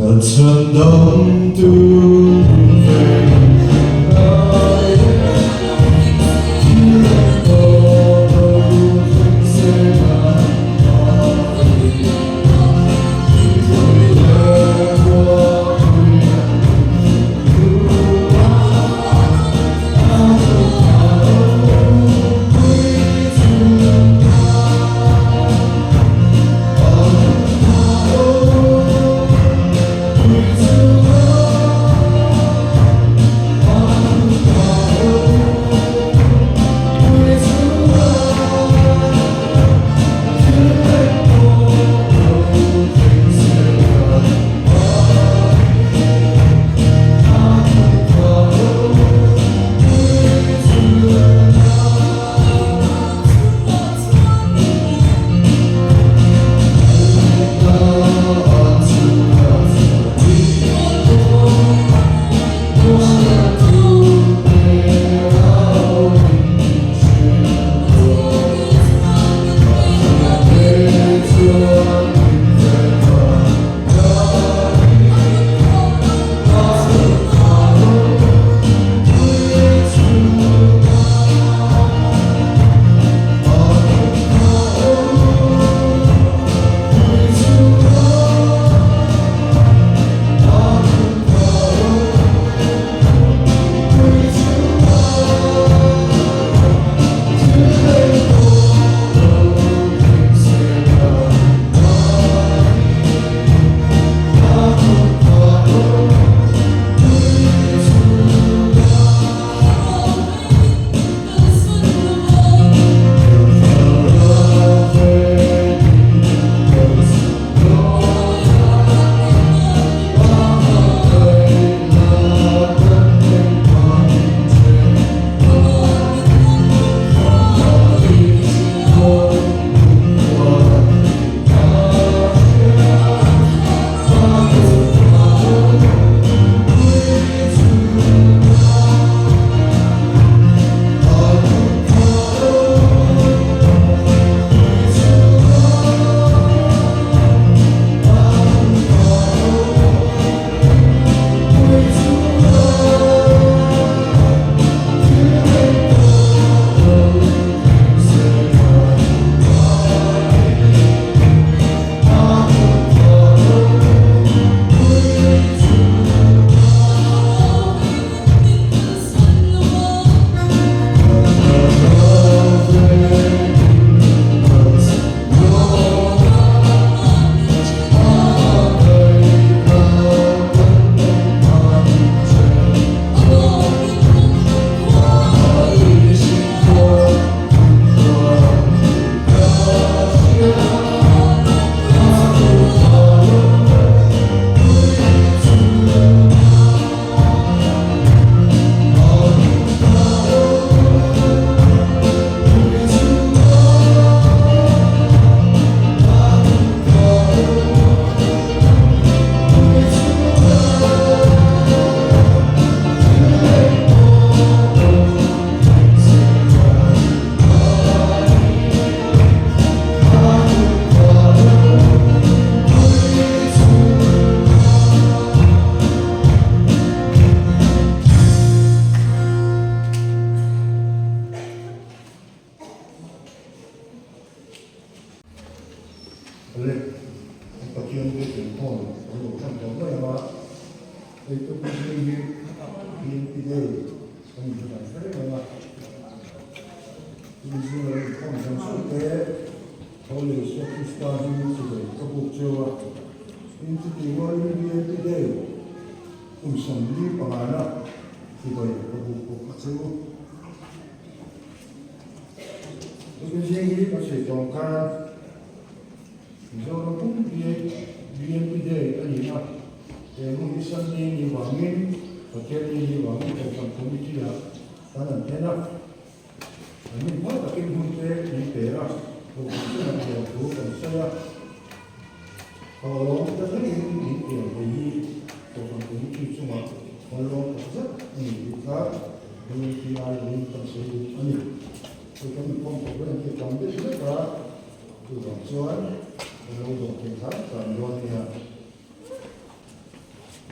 Ka chhandamtu veng Le, Pathian biakin phone kan lo ṭan tawh mai ang a, hei topic hming hi BNP Day a nih chu kan hre reng ang a, tun zing lo inkhawm zawng zawng te tho leh Isua Krista hmingin chibai ka buk cheu a, tin chuti rualin BNP Day kum 45 na chibai ka buk bawk a cheu. Tun zing hi ka sawi tawng khan Mizoram pumpi BNP Day a ni a, he hun hi Sunday ni vangin Pathian ni ni vangin Kohhran Committee ah kan an then a, an hun hma takin hun te min pe a, Kohhran chungah hian thu kan sawi a, Thawhlawm te thlengin min pian thei hi Kohhran Committee chungah kan lawm tak zet a ni tih kha BNPI in kan sawi duh a ni. Hei kan inkhawm program hi a tam deuh hlek a, chuvang chuan kan lo dawh thei hram hram dawn nia.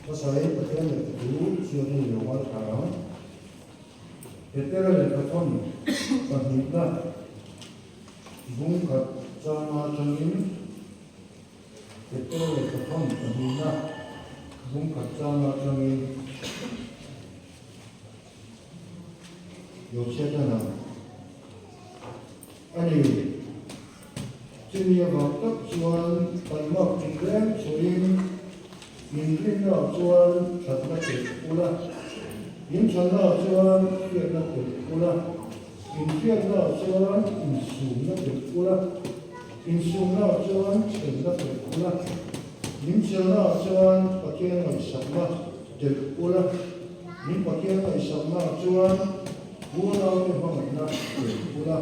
Hmasai Pathian lehkha thu chhiat a ni lo ngaithla ang. Petera lehkhathawn pahnihna bung khat changa atangin Petera lehkhathawn pahnihna bung khat changa atangin lo chhiat a nang a ni. Chumi avang tak chuan taihmak tinreng chhuahin inrinnaah chuan thatna telh ula, inthalnaah chuan hriatna telh ula, inhriatnaah chuan insumna telh ula, insumnaah chuan chhelna telh ula, inchhelnaah chuan Pathian ngaihsakna telh ula, in Pathian ngaihsaknaah chuan unaute hmangaihna telh ula.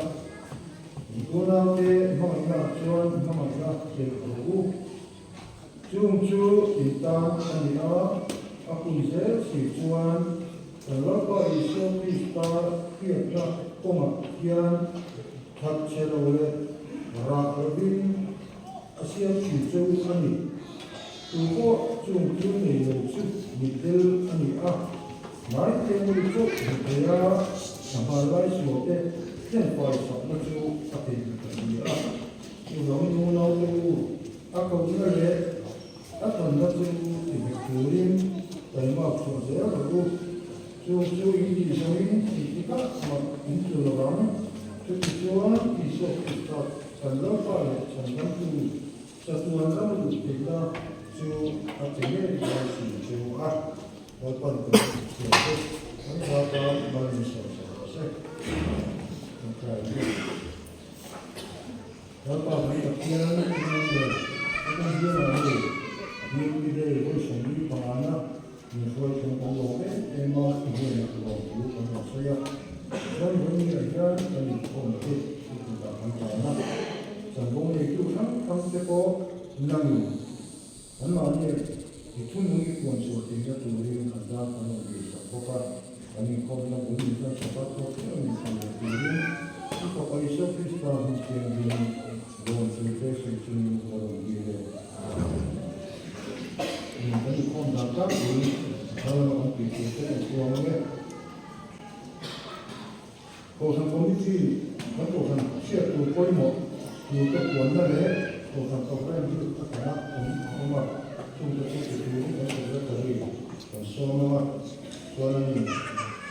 In unaute hmangaihnaah chuan hmangaihna telh rawh u. Chung chu in tan a ni a, a hun zel si chuan kan Lalpa Isua Krista hriatna kawngah hian that che lo leh rah lovin a siam thin chu a ni. Tu pawh chung thil nei lo chu mitdel a ni a, hnai te mi chauh hmu thei a, a hmanlai sualte thenfai sakna chu a thei ta si a. Chuvangin unaute u, a kohna leh a thanna chu ti nghet turin taimak chhuah zel rawh u. Chung chu in tih zawngin engtikah mah in tlu lo vang. Chutichuan Isua Krista kan Lalpa leh Chhandamtu Chatuan ram luh theihna chu a che ngei lai si chu a Lalpan kan chhiar te kan hla tan mal min sawm sak rawh se. Kan try mek. Lalpa kan Pathian Pathian leh Pathian biangah hei BMP Day vawi 45 na min hruai thleng kan lawm em em a, i hnenah lawmthu kan rawn sawi a. Chuan vawi ah hian kan inkhawm te i kutah kan tan a, chanvo neitu hrang hrang te pawh nangin anmahni i thunung i puan chhuah theihna turin an tan kan rawn dil sak bawk a. Kan inkhawmna bul min tan sak a, thawk theuh min thlan leh turin i Fapa Isua Krista hmun thianghlim rawn tur te sawi chungin ka rawn dil e. Kan inkhawm dan tlangpui a thar lama kan tih tur te kan puang ang e. Kohhran Committee, kan kohhran hriat tur pawimawh tur te puanna leh kohhran programme hi a hrana awm a awm a, chungte chu ti turin kan secretary kan sawm ang a, chuan a ni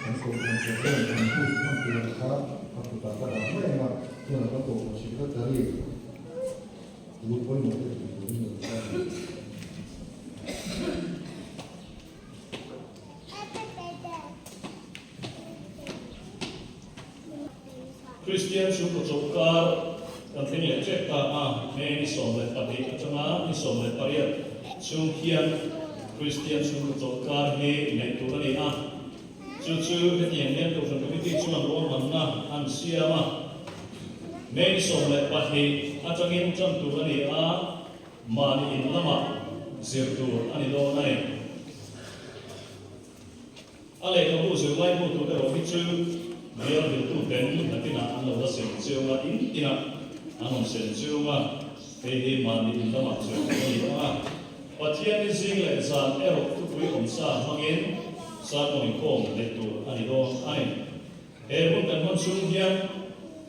kan kohhran programme an hlut hman tur kha a kutah ka dah mai ang a, tunah kan kohhran secretary tur pawimawh te ti turin lo chuan a ni. Kristian chhungkaw chawlhkar kan thleng leh ṭep ta a, May ni 12 aṭanga ni 18 chhung hian Kristian chhungkaw chawlhkar hi neih tur a ni a. Chu chu hetiang hian Kohhran Committee chuan ruahmanna an siam a, May ni 12 aṭangin ṭan tur a ni a, mahni in lamah zir tur a ni dawn a ni. A lehkhabu zirlai hmutu erawh hi chu bial viltu ten nakinah an lo la sem chiang a, in tinah an rawn sem chiang a, hei hi mahni in lamah zir tur a ni ang a. Pathian ni zing leh zan erawh thupui awmsa hmangin sermon inkhawm neih tur a ni dawn a ni. He hun kan hman chhung hian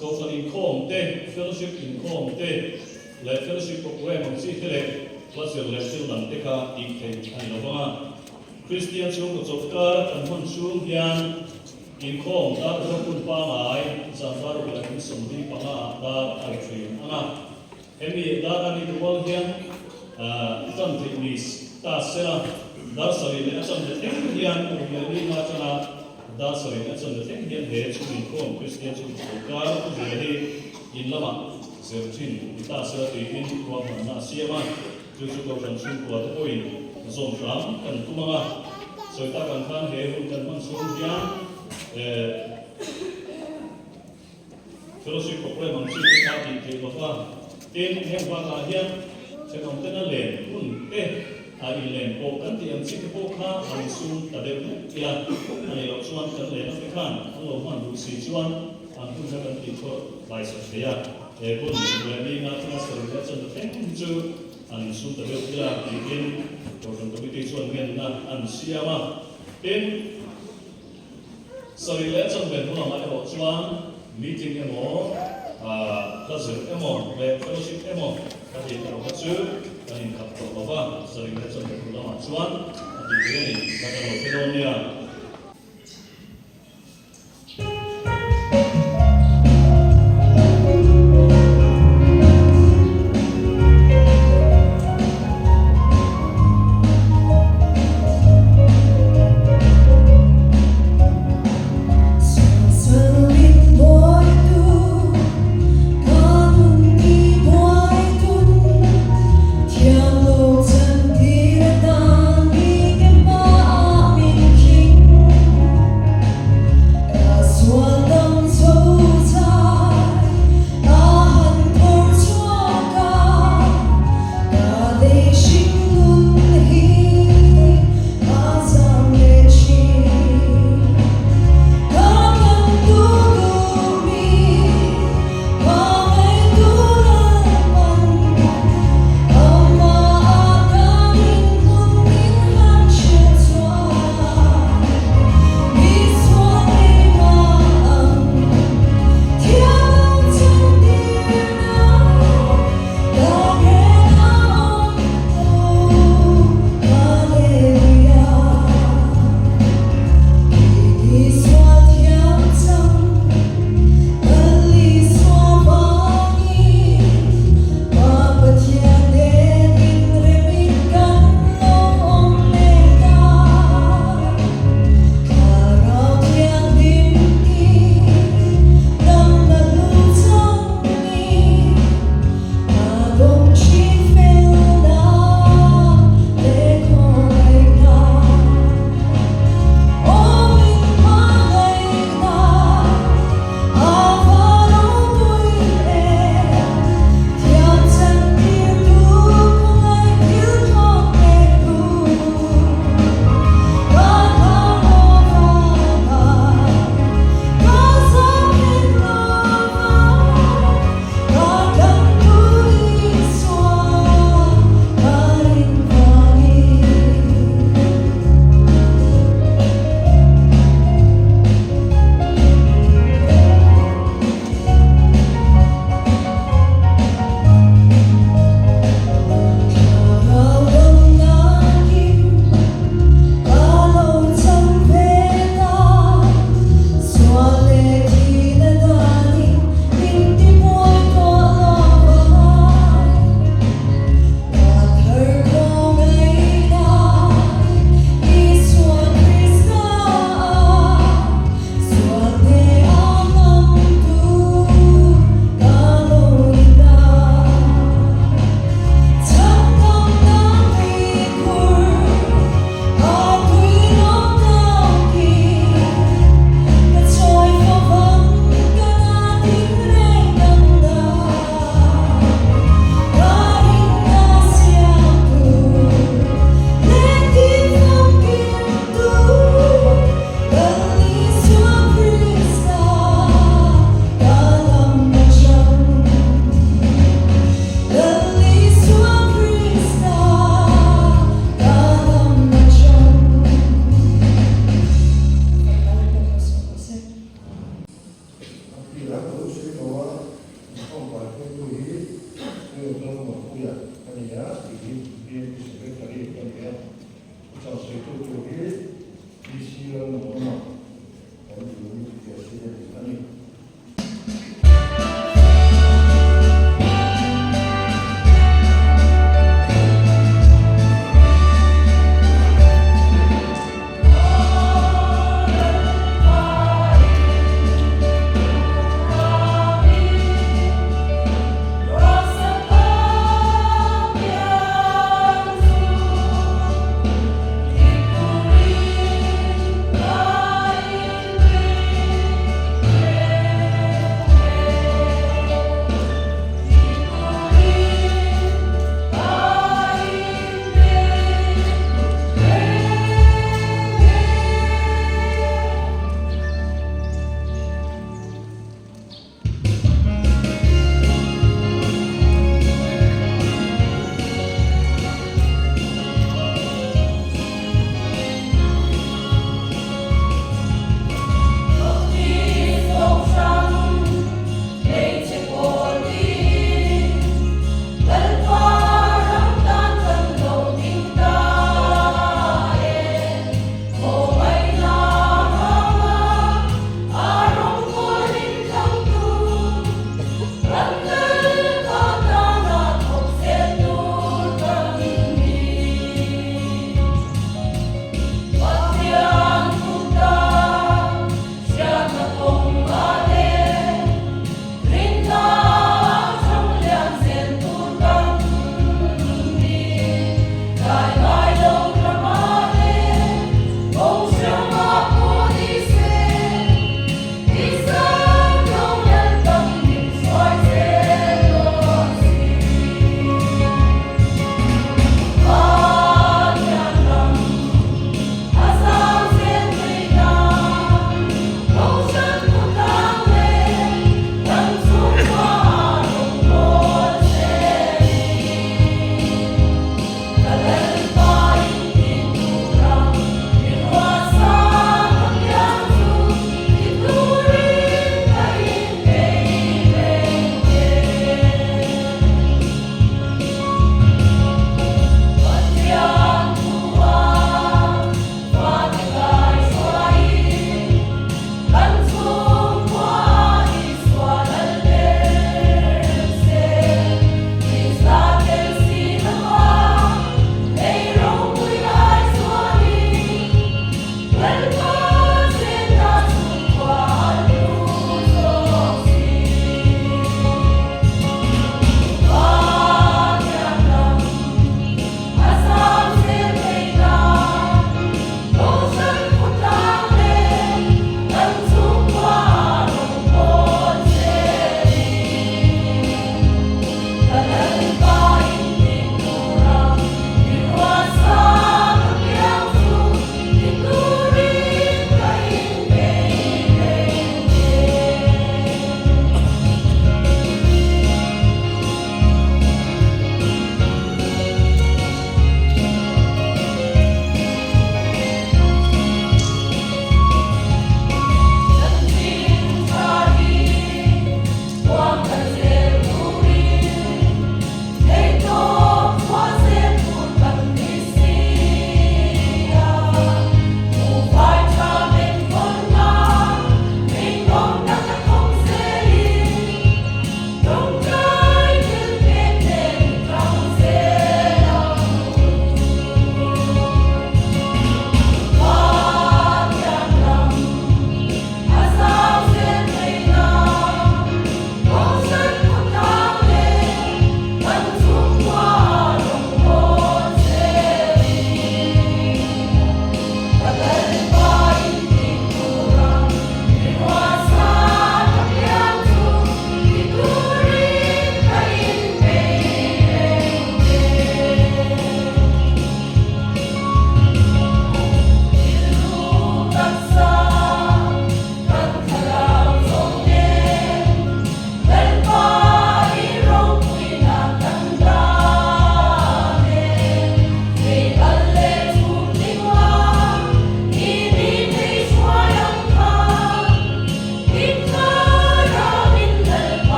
Kohhran inkhawm te, fellowship inkhawm te leh fellowship programme ang chi te leh hla zir leh thil dang te kha tih theih a ni lo vang a. Kristian chhungkaw chawlhkar kan hman chhung hian inkhawm dar rual hun pangai zan dar ruk leh min 45 ah dar a ri thin ang a. Hemi dar a nih rual hian tan theih ni ta sela, dar 7 leh a chanve thleng hian ruk leh ni nga atanga dar 7 leh a chanve thleng hian he chhung inkhawm Kristian chhungkaw chawlhkar thu zir hi in lamah zir thin ni ta sela tiin ruahmanna a siam a. Chu chu Kohhran chhungkua te pawhin zawm hram kan tum ang a, sawi tak ang khan he hun kan hman chhung hian fellowship programme ang chi te kha tih theih lo va, tin heng bakah hian thenawm tena len hun te a inlen pawh kan tih ang chi te pawh kha han insum ta deuh hlek ila, a nih loh chuan kan lena te khan an lo hman duh si chuan an hun kha kan tih chhuah hlai sak thei a. He hun leh ni nga chunga sawi leh chuan thleng hi chu an insum ta deuh ila tiin. Kohhran Committee chuan ngenna an siam a. Tin, sarih leh chanve hnu lamah erawh chuan meeting emaw, hla zir emaw leh fellowship emaw a tih erawh kha chu kan inkhap tawh lo va, sarih leh chanve hnu lamah chuan a tih theih a ni. Ka lo hre dawn nia.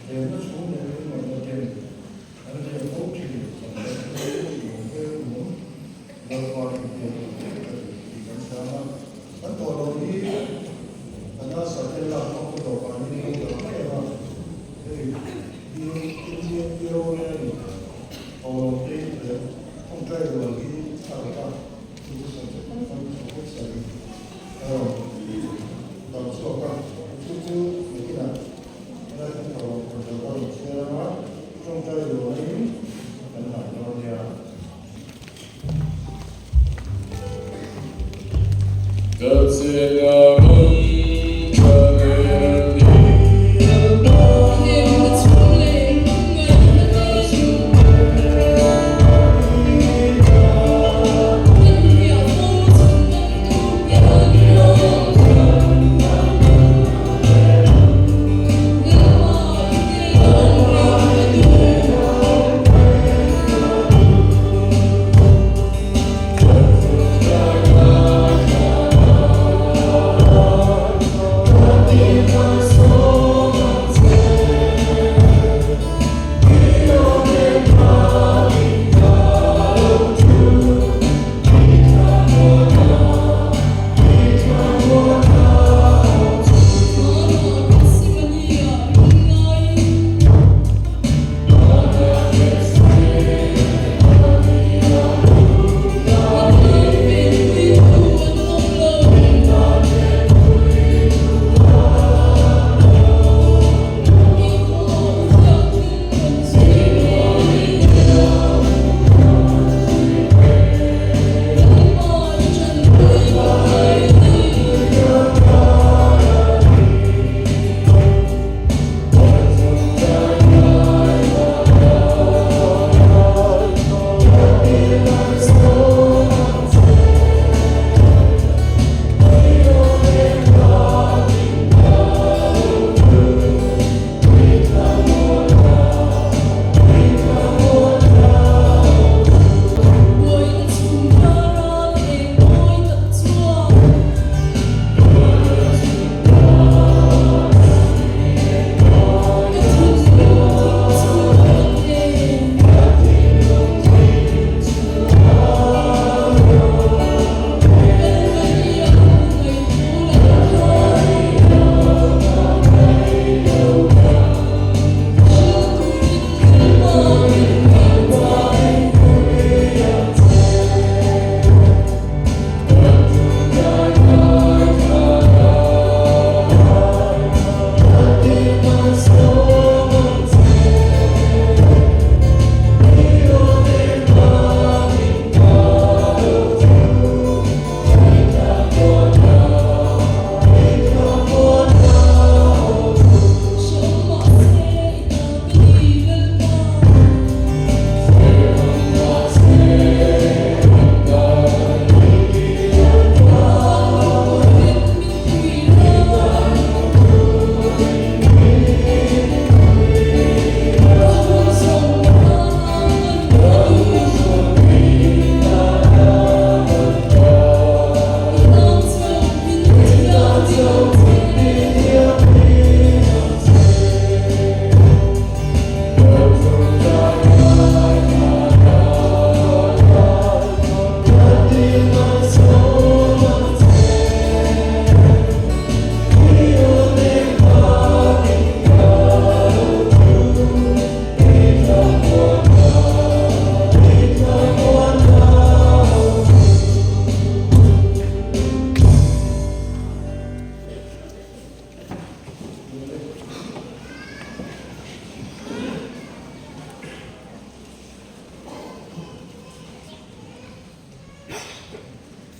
Tlemna chhung leh rinawmna ten an hliam fo thin kan hriat chu i awm vel nung Lalpa in hriat tur vek a ni tih kan chhang a. Kan tawh loh hi kan a satel lak hmang te dawhkan hi kan lo dah mai ang a, hei BMP rorel a ni. Tawlawm te leh tawngtai rual hi a rawt a, chu chu subject hrang hrang subject sarih a rawn dang chhuak a, chu chu nakinah helai kan tawlawm khawn zo ka rawn chhiar ang a, tawngtai rualin kan hlan dawn nia.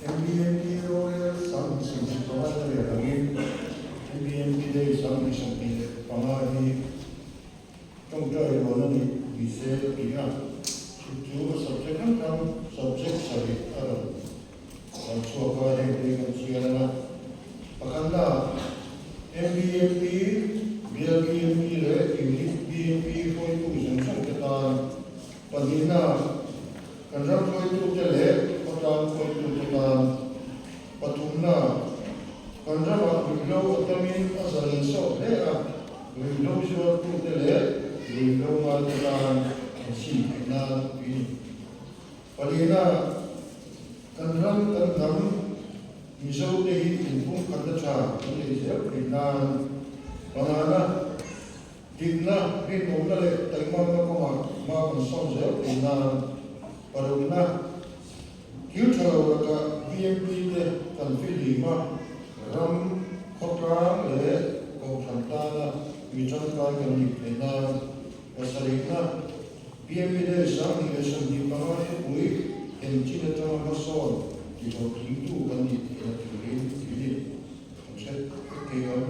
MBMP Rorel 2025 te leh angin MBMP Day 2025 hi tawngtai rual a nih ni se a ti a, chu chu a subject hrang hrang subject sarih a rawn kal chhuak a, heng te hi kan chhiar ang a. Pakhatna, MBMP, Bial BMP leh Unit BMP hruaitu zawng zawng te tan. Pahnihna, kan ram hruaitute leh khawtlang hruaitute tan. Pathumna, kan ramah ruihhlo a tamin a zalen sawt hle a, ruihhlo zuartute leh. nan tui ni. Palina, kan ram kan hnam Mizo te hi inpumkhatna tha kan nei zel theih nan Pangana, dikna, rinawmna leh taihmakna kawngah hma kan sawn zel theih nan Parukna, thil tha lo lakah BMP te kan fihlim a, ram, khawtlang leh kohhran tana mi tangkai kan nih theih nan Pasarihna, BMP Day 2025 thupui engchin atanga hmasawn tihlawhtlingtu kan nih theihna turin tih kan hre vek thei ang.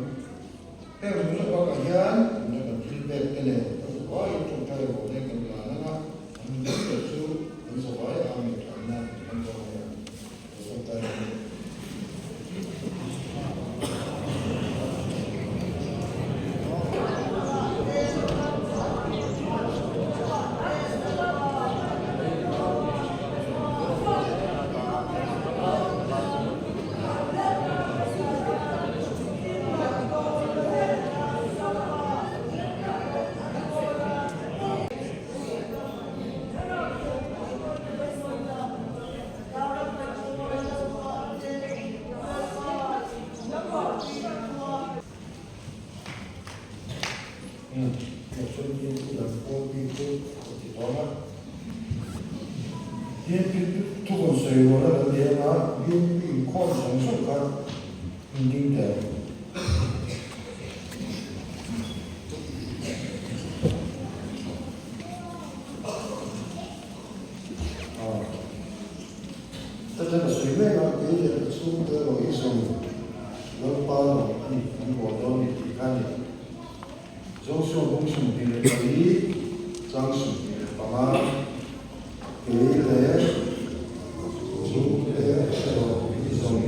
Heng hmun bakah hian tuna kan thil pek te nen kan zavaiin tawngtai rawhna kan lan ang a, an hmun ber chu kan zavai a ngaihthahna kan dawn mai ang. Lo tawngtai rawh u. Thuvawn sawi rual a kan ni ang a, BNP inkhawm zawng zawng kha in ding teh ang. Heta ka sawi mek a, kei leh ka chhungte erawh hi zawng Lalpa rawng a ni, kan bual dawn ni tih kha a ni. Joshua bung 24 chang 15, Kei leh chhungte erawh hi zawng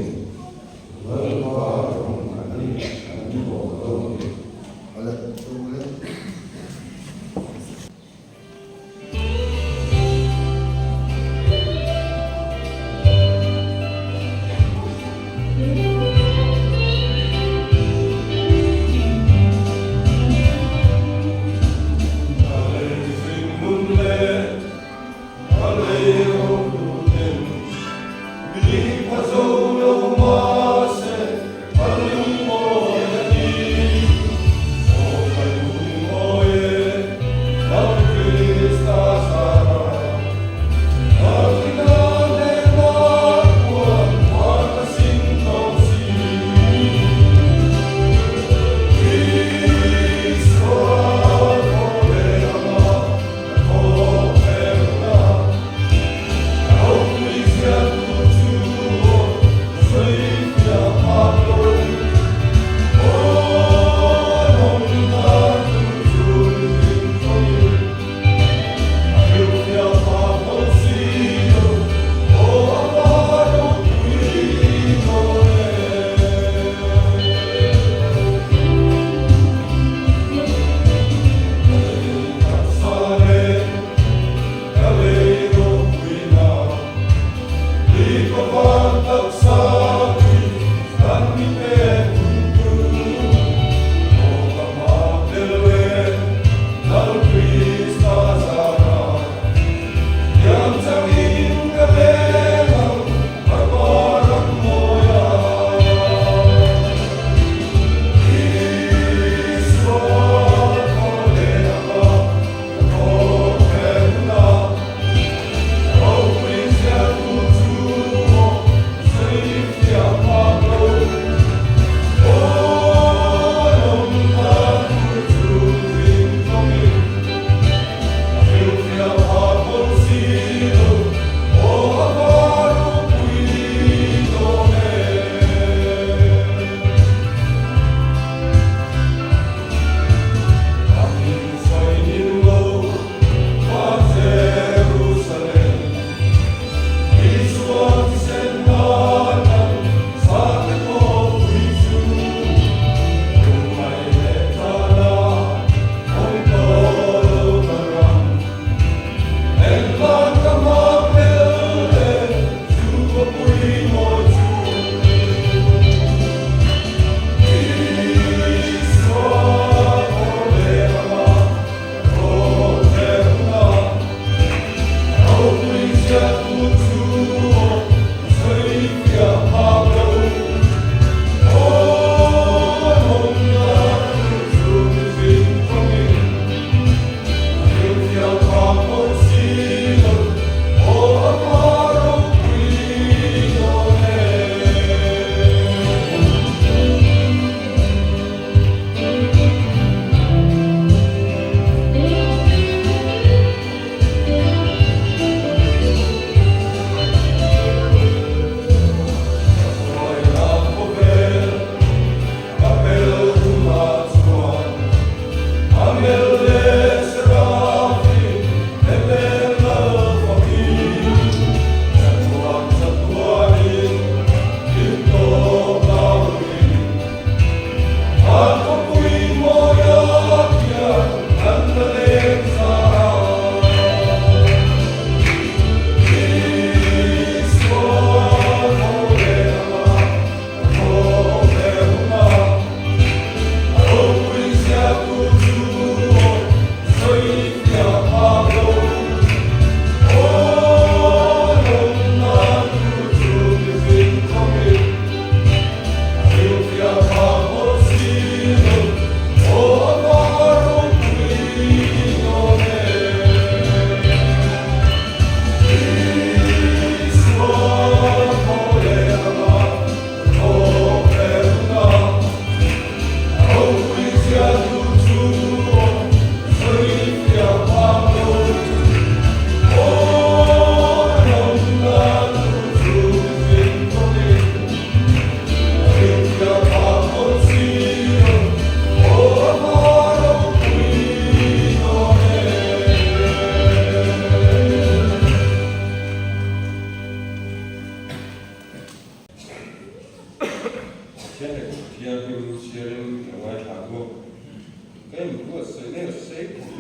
Lalpa rawng a ni, kan bual dawn ni. Awle, chhungte.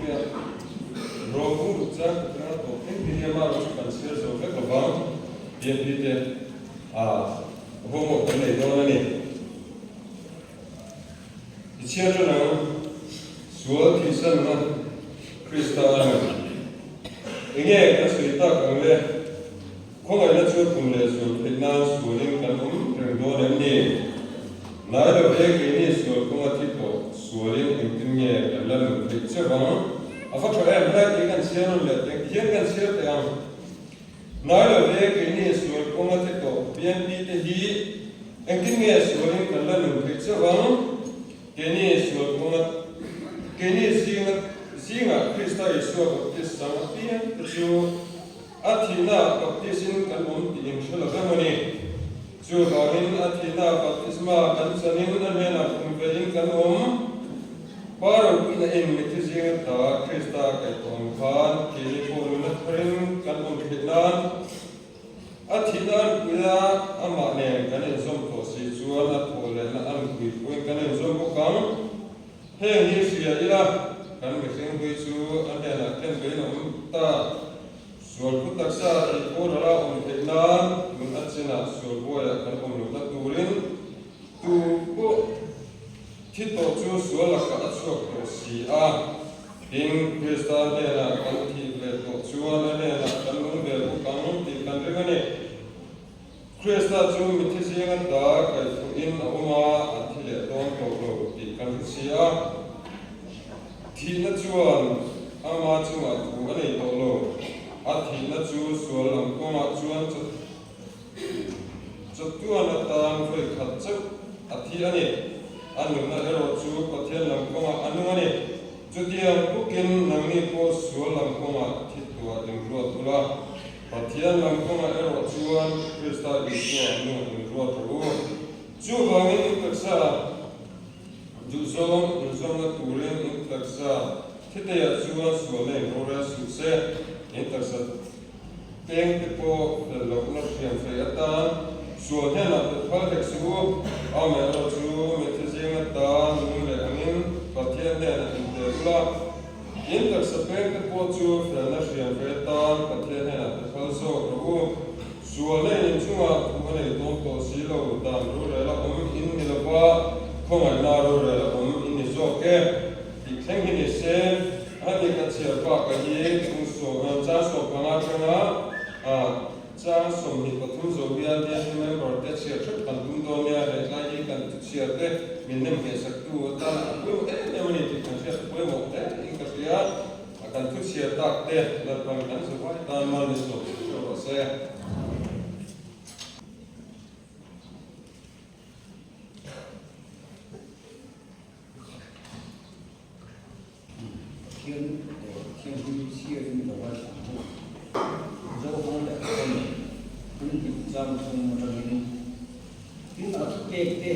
nia. Rawng bung ruk chang ka thleng a tawp thleng ti nia mah chu kan chhiar zo vek lovang BNP te a homework kan nei dawn a ni. I chhiar tan ang sual thihsanna Krista a ni. Enge kan sawi tak ang le? Khawngaihna chu kum leh zul theih nan sualin kan awm reng dawn em ni? Nai lo ve keini sual kawnga thi tawh sualin engtin nge kan la nun theih che vang? A va tha em helai tih kan chhiar rawn leh teh hian kan chhiar teh ang. Nai lo ve keini sual kawnga thi tawh BNP te hi engtin nge sualin kan la nun theih che vang? Keini sual kawnga keini zinga zingah Krista Isua baptis chang apiang te chu A thihna baptisin kan awm tih in hre lo vem a ni. Chuvangin a thihna baptisma kan chanin a hnenah kum vein kan awm. Pa ropuina in mithi zinga ta Krista kaih tawh ang khan keini pawh nuna tharin kan awm theih nan a thihna an pui a, amah nen kan inzawm tawh si chuan a thawh lehna an pui pawhin kan inzawm bawk ang. Heng hi hria ila, kan mihring hlui chu a hnenah khen vein a awm ta. Sual phu taksa tih pawh rala awm theih nan tun a chinah sual buaiah kan awm lohna turin tu pawh thi tawh chu sual lakah a chhuak tawh si a. Tin, Krista hnenah kan thih ve tawh chuan a hnenah kan nung ve bawk ang tih kan ring a ni. Krista chu mithi zinga ta kaihfuhin a awm a, a thi leh dawn tawh lo tih kan hre si a. Thihna chuan ama chungah thu a nei tawh lo. A thihna chu sual lam kawngah chuan chawtuan atan vawi khat chauh a thi a ni. A nunna erawh chu Pathian lam kawngah a nung a ni. Chutiang bawkin nangni pawh sual lam kawngah thi tuah inruat ula. Pathian lam kawngah erawh chuan Krista Isua nu inruat rawh u. Chuvangin in taksa duhzawng inzawmna turin in taksa thiteiah chuan sualna in rorel suh se. In taksa pengte pawh fel lohna hriam fei atan sual hnenah pe phal hek suh u. Amaherawh chu mitthi zinga tan nung leh angin Pathian hnenah intel ula. In taksa pengte pawh chu felna hriam ve tan Pathian hnenah pe phal zawk rawh u. Sualna in inchungah thu a nei tawn tawh si lo, dan rorel a awm in ni lova, khawngaihna rorel a awm in ni zawk e. Tih thleng hi ni se, a ni ka chhiar bak a hi chung sawm, chang 15 atanga chang 23 zo hian hian member te chhiar hrep kan tum dawn nia, hetlai hi kan thu chhiar te min nem nghehsak tu atan a pawimawh em em a ni tih kan hriat pawimawh hle in ka hria, a kan thu chhiar tak te Lalpan kan zavai tan mal ni sawm hreuh rawh se. Pathian leh Thianghlim chhiarin lo ngaithla ang u. Zohang leh Khawn hmun hnih chang thum atangin tin a thupek te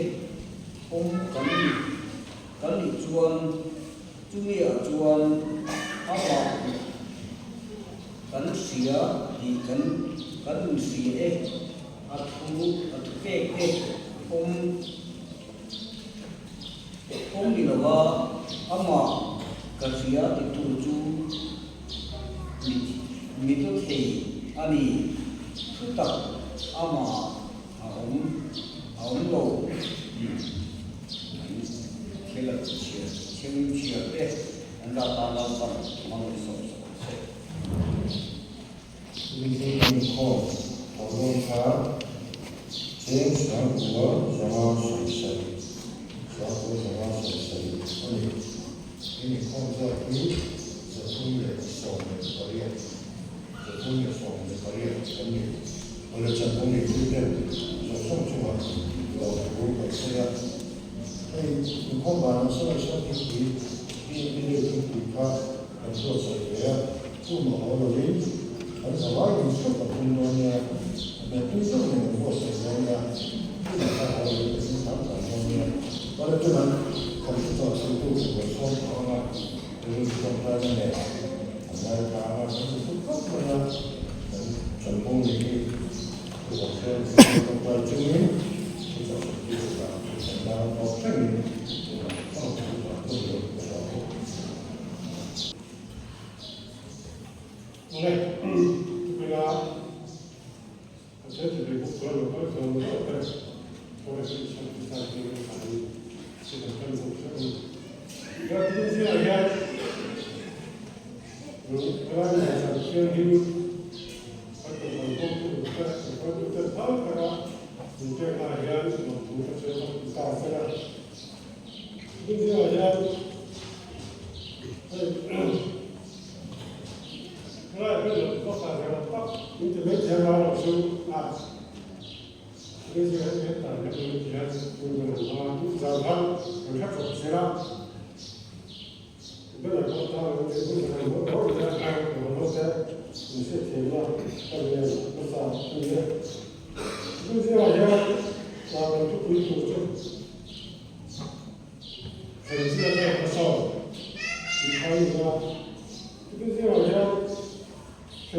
awm kan ni kan nih chuan chumi ah chuan amah kan hria tih kan kan inhria e a thu a thupek te awm Awm ni lova amah ka hria ti tu chu mi tu thei a ni. Thu tak amah a awm a awm lo. An thil a chhiar thiangin chhiar te an la tan lalpan hmang ni sawp sawp ang se. Tuizing kan inkhawm thawhlawm kha cheng 9577, 9577 a ni. In inkhawm zat hi 318, 318 kan ni. Awle chanvo neitu ten zawng zawng chungah lawmthu kan sawi a. Hei inkhawm vanah sawn a hriat thingpui, PMP deuh thingpui kha kan buatsaih ve a. Chuma haw lovin kan zavai ding hreuh kan tum dawn nia, a hmel tui deuh nen kan buatsaih dawn nia, chuma kha haw lovin kan in hram hram dawn nia. Awle tunah kan thuchah chhuitu kan sawm tawh ang a, rilru tawngtaina nen kan ngaithla ang a, kan ti thut khawp mai a, kan chanvo ni hi thuchah hriat rilru tawngtai chungin thuchah chhuitu chutah kan tan tawp thlengin tunah thuchah hun lo ka hria bawk. Awle, tupila kan sawi thei ve bawk chuan lo kal zawng zawng te Forest Mission Society avangin sipai kan bawk hreuh a ni. Chuan tun zingah hian helai ngaihsan thianghlim kan kohhran bawktu te, kohhran uten phal taka min peknaah hian lawmthu ka sawi bawk ti ta che a. Tun zingah hian hei helai hi lo hmasa ve lo tak min ti mai thei anga lo chu a.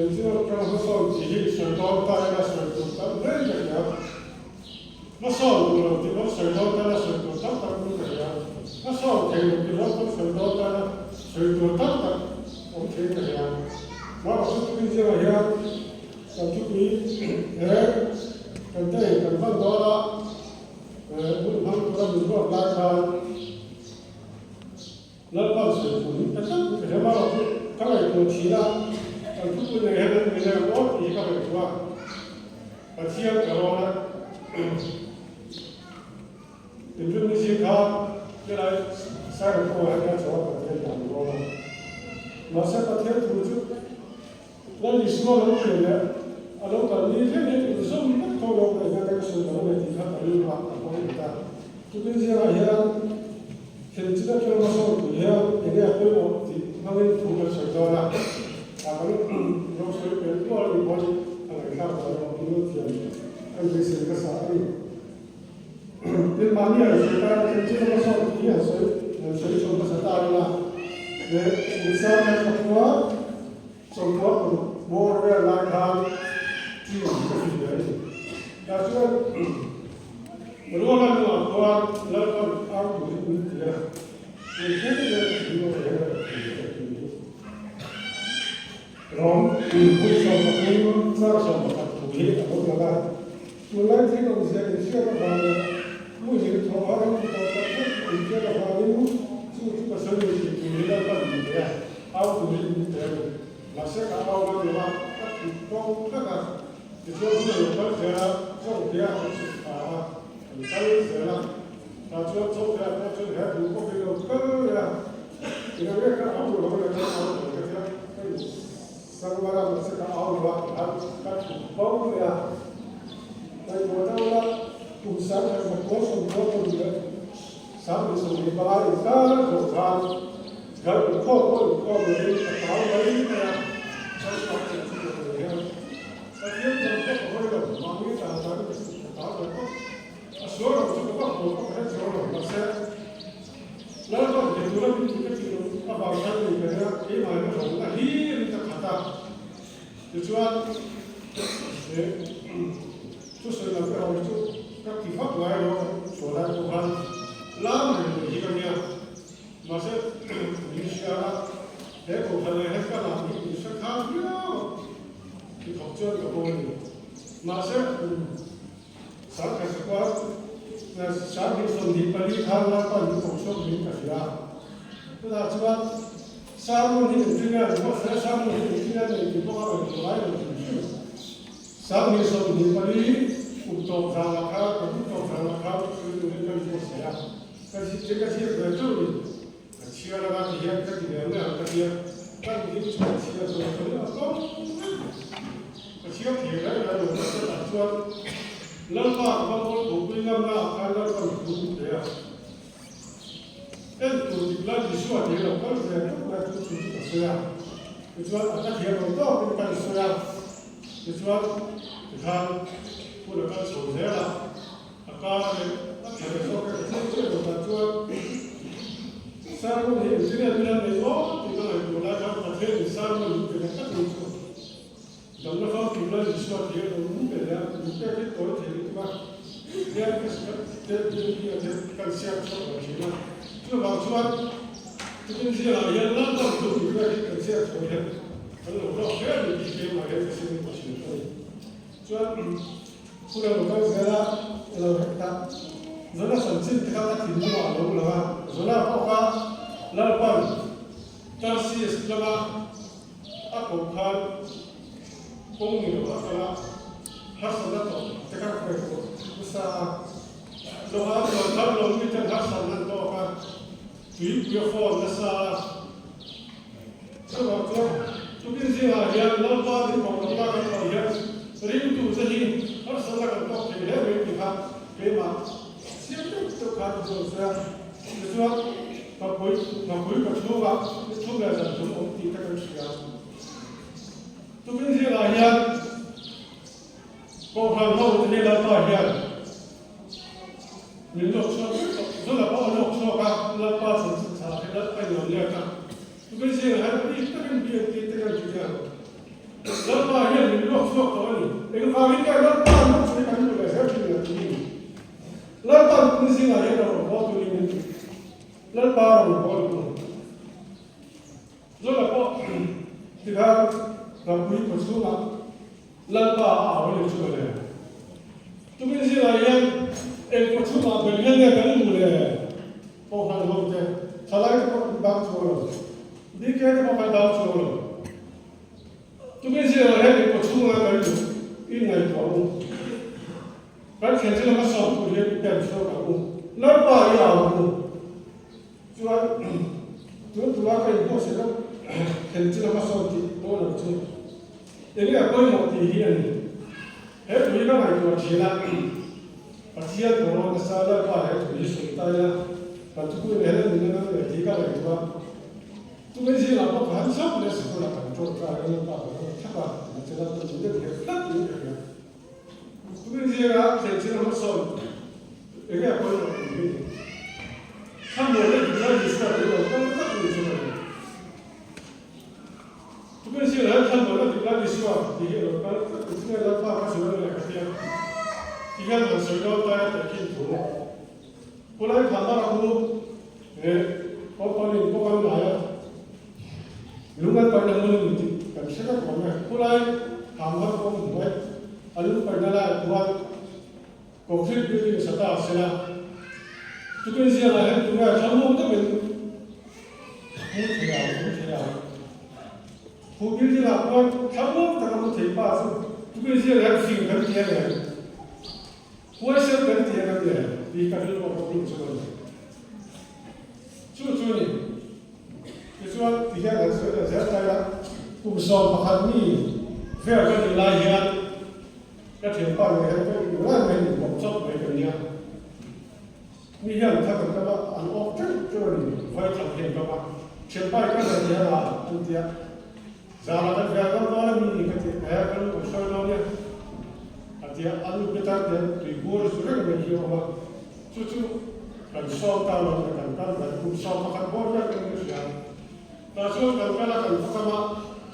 Hmasawn tih hi sawi dawn ta ila sawi tur tam hle ka hria. Hmasawn duh lo tih pawh sawi dawn ta ila sawi tur tam tak awm ka hria. Hmasawn thei lo tih pawh kan sawi dawn ta ila sawi tur tam tak awm thei ka hria. Mah chu tupui zingah hian kan thupui he kan te kan hman dawn a, hun hmang tura min ruat lai khan, Lalpan sawi tur hi ka tlat ka hre mar chu ka ngaihtuah thin a, kan thupui nei hian an min em aw tih hi ka ngaihtuah a, Pathian ka rawn a, inrinni zing khan helai Sairapur ah hian ka chho a Pathian dan rawn a, mahse Pathian thu chu Lal Isua lo pian leh a lo kal ni thleng hian inzawm vek tho lo ka inga ka sawi lo a ni tih kha ka rilru ah a pawm ta. Tukin zingah hian thil chi tak hian hmasawn tui hian enge a pawimawh tih hmangin thu kan sawi dawn a, a kan lo sawi pel tual a nih pawn a ngaihthlak dan erawh in lo thiam kan beisei hmasa a ni. Tin, mahni an sawi tan a thil chi tak hmasawn tih hi an sawi an sawi chho hmasa ta ila, he insan hian ka khua Chawlhkuah paruk bawr vel lai khan chi ang ka hrilh ve a ni. Tah chuan Ruala nuah khuan Lalpan au turin min ti a, engthil nge ka tih maw he ka tih ka tih hi. Rom hun 13 char 11 thu hi a lo lang a, tunlai thil awmzia inhriat avang leh muhil thawh a ram tawh tak zet inhriat avangin chu chu ka sawi ni tih tur hi Lalpan min pe a. Au turin min pe a ni. Mahse ka au va deuh a, ka thut tawng tlat a. Tichuan hun a lo kal zel a, Chawngtea kan chhuk thla a, kan kal zel a. Tah chuan Chawngtea pawh chuan he thu pawh hi lo kal leh a, eng nge ka au lo le ka au lo ka tia, ka in sang mar a, mahse ka au lo a, tikhan ka thut bo leh a. Ngaihtuah deuh la, kum 10,000 40 leh 2025 inkar zawh khan Gal inkhawm pawh inkhawm lovin ka tau mai mai a, kan tau thei chu ka nei hian Pathian chuan ka ka hawi lo, mahni tan tan ka ka tau ve tawp. A sual lo chu ka va haw pawh ka hre chuang lo, mahse Lalpan thei tura min ti ka tih loh avang khan ni ka nia keimah in a hlawm na hlir in ka khat a, tichuan eh thusawi lam erawh hi chu ka ti vak ngai lo a, ka chhuah lai pawh khan lam reng nei hi ka nia. Mahse, min hria a, he kohhran leh he ka lam hi min hre khang viau a, ti khawp chuan ka bo a ni. Mahse, Sangkhat sakua 2024 khan Lalpa min ko chhuak niin ka hria a. Tunah chuan sermon hi engtin nge an buatsaih a, sermon hi engtin nge an nei tih pawh a rawn tih ngai lo hrim hrim. 2024 kum tawp zanah khan, kum tawp zanah khan thil turin ka inbuatsaih a. Ka zir ka ziak ve teuh ni. Ka chhiar anga ti hian ka ti ve mai ang ka tia. Ka in chu ka chhiar zawh ka ring a tlawm vek. Ka chhiar thei reng reng lo ka hriat ah chuan Lalpa ka va pawl thupui ngamna ah khan Lalpan thu min pe a. En tur dik la Isua thei lo kal ve teuh mai chu thu chu ka sawi a. Tichuan a ka thiam lo tawk in ka insawi a. Tichuan tikhan hun a kal chho zel a. A kar leh a tha leh zawk e ka chiang chiah lo dan chuan sermon hi engineer min an nei aw tih ka ngaihtuah lai khan Pathian in sermon min pe leh tlat mai chu damna famkim lai Isua thei a lo min pe leh a, min pek hi tawi thei lutuk a, hian ka te duty a te kan siam chhuak lo thin a, chuvang chuan tukin zingah hian Lalpan thu tih vel hi kan siam chhuah hian. Kan lo hlawk hle a ni tih keimah hian ka sim ta thin a ni. Chuan hun a lo kal zel a, a lo hek ta. Zona chanchin te kha ka thinlungah a lo lang a, Zona pawh kha Lalpan Tarsis lama a koh khan kawng ni lo a kal a, harsatna tawh te kha ka ngaihtuah nasa a. Lawngah chuan thar lo miten harsatna an tawk a, tuipui a fawn nasa a. Chuvang chuan tukin zingah hian Lalpa min bawk loh na kan tawh hian ringtute hi harsatna kan tawk thei hle mai tih kha keimah chiang deuh deuh khan ka sawi sawi a. Tichuan Ngapui Ngapui ka chhungah ni thum leh zan thum awm tih te kan hria. Tukin zingah hian Kohhran ho te hi Lalpa hian Min lawk chhuak vek tawh. Zula pawh a lawk chhuak a, Lalpa chanchin tha hi lal a inawm let a. Tukin zingah hian bik takin BNT te kan ti hian Lalpa hian min lawk chhuak tawh a ni. Engvangin nge Lalpa lawk chu hi kan hmu leh zel thin lo tih hi? Lalpa tukin zingah hian a rawn haw turin min ti. Lalpa a rawn haw duh lo. Zula pawh tikhan Rampui khawchhungah Lalpa a au a ni chu le. Tumin zingah hian eng kaw chhungah ber hian nge kan hmu le? Pawh han ho te, thalai te pawh kan dang chuang lo, DK te pawh kan dang chuang lo. Tumin zingah hian eng kaw chhungah kan duh i ngaihtuah u. Kan thlen chu lama sawm tur hian i pen chhuak ang u. Lalpa i au ang u. Chuan tun tuma ka inbuatsaih a thlen chu lama sawn tih dawn ang chu. Enge a pawimawh tih hi a ni. He thu hi ka ngaihtuah thin a, Pathian kawrawn nasa Lalpa he thu hi sawi ta ila, kan thupui leh hel nuna nan leh tih ka ngaihtuah a. Chumi zingah pawh ka han chauh leh sikul ah kan tawngtai a, Lalpa ka rawn thlap a, mahse Lalpa chu let her tlat niin ka hria. Chumi zingah thlen chin a hmasawn enge a pawimawh tih hi a ni. Thlamuan leh Dikna Isua tih lo kal tlat ni chu ka ni. Tukin zingah hian thlan dawhna dik lai Isua tih hi a lo kal tlat ni chu nge Lalpa ka sawi reng leh ka hria ti hian han sawi dawn ta e teh khin thu. Pu Lai Kha Mara hu leh Company in pawh an ngai a, lung an paihna hmun a ni tih kan hre vek awm e. Pu Lai Kha Mara pawh hnuai a lung paihna laiah khuan Concrete building sa ta a sela, tukin ziangah hian tunge thlamuang deuhin mu thei ang, mu thei ang. Khu building ah khuan thlamuang taka mu thei pa chu tukin ziangah hian fing kan ti a ni ang, huaisen kan ti a kan ni ang tih ka rilru a problem chu a ni. Chu chu a ni. Tichuan tihian han sawi leh zel ta ila, kum 11 mi vel ka nih lai hian, Ka thianpa ngei hian ka in lai mai min bawk chawp mai ka nia. Mi hian thla kan kap a, an awk teuh teuh a ni, vai thla hian kap a. Thianpa i ka zan hian a an ti a, Zana kan hriat dawn dawn a mi ka ti a, ka lu kan hruai dawn nia a ti a, an lu pitar te tui bur zu reng mai hi a awm a, chu chu kan sawm ta lo le kan kal mai, kum 11 bawr vel kan ka hria. Tah chuan kan kal a, kan va kam a,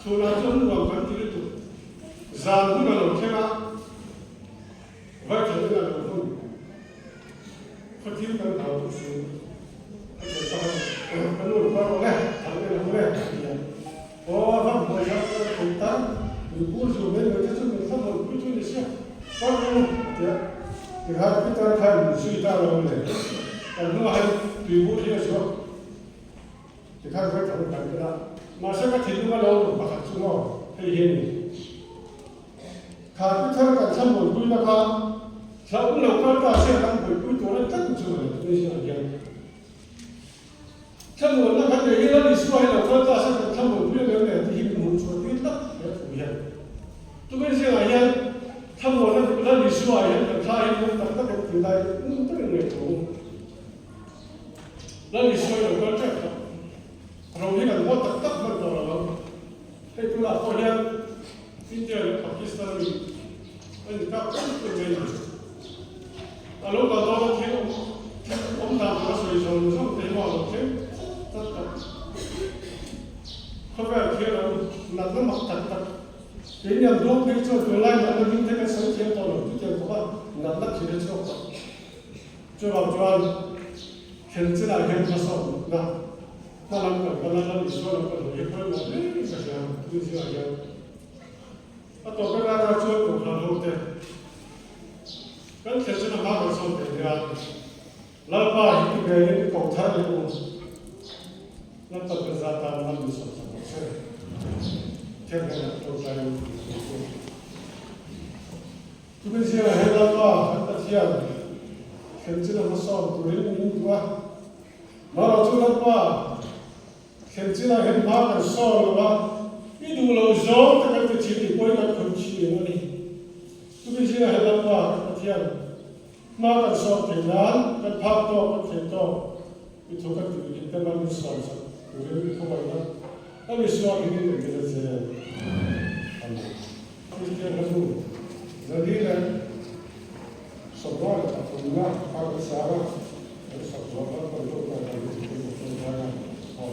chhunah chuan nuam kan ti lutuk. Zan hun a lo thleng a, Vaithal in a lo hun. Khawthim kan hau duh si. Ka thian pakhat ka nu lo kal rawh le, thal en ang le a ti a. Aw a va hmuai zau chuan a thei tan, min bur zu mai mai te chu min thla mawlh pui chu ni sia, kal rawh u a ti a. Tikhan Peter khan min zui ta lo le, kan hnungah hian tuibur hi a zuak. Tikhan vaithal kan tel a, mahse ka thinlung a lo awm pakhat chu maw hei hi a ni. Kha pi thar kan thla muanpui na kha thla um lo kal ta se kan buaipui tur a tlat chu a ni tuni zingah hian. Thla muanna kan nei hi Lal Isua hi lo kal ta se kan thla muanpui a lem leh tih hi min hmuh chhuah tir tlat he thu hian. Tukin zingah hian thla muanna dik Lal Isua hian kan thla hi nung tak tak em tih lai nung takin ngaihtuah u. Lal Isua i lo kal tep tawh. Ro hi kan haw tak tak hman tawh lo ang. Hei tunah pawh hian India leh Pakistan mi a inkap reng reng mai a ni. A lo kal dawn a thil awm thil awm dan tur a sawi zawng zawng te hi maw a lo thleng tlat tawh. Khawvel thil a awm natna mak tak tak. Keini an dawng phei chuan tunlai natna hming te kan sawi thiam tawh lo chutiang khawpa natna thil a chhuak tawh. Chuvang chuan thil chinah hian hmasawnna hma lam kan pan a, Lal Isua lam kan hawi hi pawimawh hle in ka hria. Tupin zingah hian a tawp ber atah chuan Kohhran hote kan thlen chuan a hma kan sawn thei hian Lalpa hi i hmelin i ko thar leh u. Lalpa kan za tan lam min sawm sak rawh se. Pathian hnenah tawngtai in min sawi chu. Chumi zingah hian Lalpa kan Pathian thlen chin a hmasawn turin min duh a. Marawh chu Lalpa thlen chinah hian hma kan sawn lo a, i duh loh zawng te kan ti thin tih pawhin kan khawih thin a ni. Chumi zingah hian Lalpa kan Pathian Hma kan sawm thei nan kan phak tawk kan thei tawk i thu kan tih dik te man min sawm sak turin i khawngaihna kan Isua hmingin kan dil a che. Amen. Kristian hla 400 leh 3 na kha kan sang a, kan sak zawh lam kan tawngtai dan hi kan tawngtai a, aw.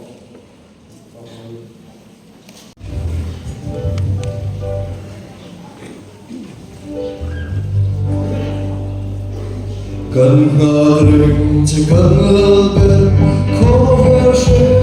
Kan nghak reng che kan lal ber khawvel hre